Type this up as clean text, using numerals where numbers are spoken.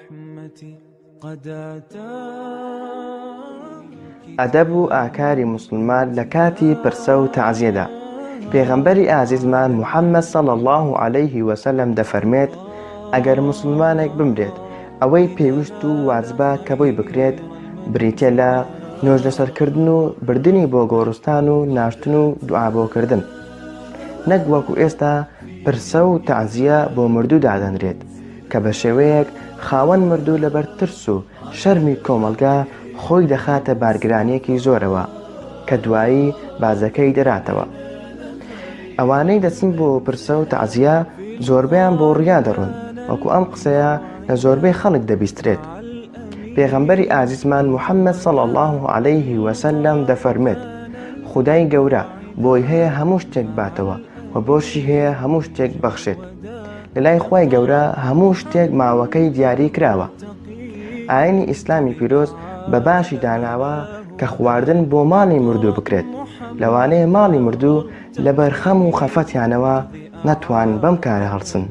الرحمة قد أتى. ئەدەب و ئاکاری موسڵمان لە کاتی پرسە و تەعزیەدا، پێغەمبەری ئازیزمان محمد صلی اللە علیه وسلم دەفەرمێت، ئەگەر موسڵمانێک بمرێت ئەوەی پێویست و واجبە کە بۆی بکرێت بریتیە لە نوێژ لەسەرکردن و بردنی بۆ گۆڕستان و ناشتن و دوعا بۆ کردن، نەک وەکو ئێستا پرسە و تەعزیە بۆ مردوو دادەنرێت کە بە شێوەیەک خاوەن مردوو لەبەر ترس و شەرمی کۆمەڵگا خۆی دەخاتە بارگرانیەکی زۆرەوە کە دوایی باجەکەی دەراتەوە. ئەوانەی دەچن بۆ پرسە و تەعزیە زۆربەیان بۆ ڕیا دەڕۆن وەکو ئەم قسەیە لە زۆربەی خەڵک دەبیسترێت. پێغەمبەری ئازیزمان محمد صلی اللە علیه وسلم دەفەرموێت، خودای گەورە بۆی هەیە هەموو شتێک باتەوە و بۆشی هەیە هەموو شتێک بەخشێت. لەلای خوای گەورە هەموو شتێک ماوەکەی دیاری کراوە. ئاینی ئیسلامی پیرۆز بە باشی داناوە کە خواردن بۆ ماڵی مردوو بکرێت، لەوانەیە ماڵی مردوو لەبەر خەم و خەفەتیانەوە نەتوان بەم کارە هەڵسن.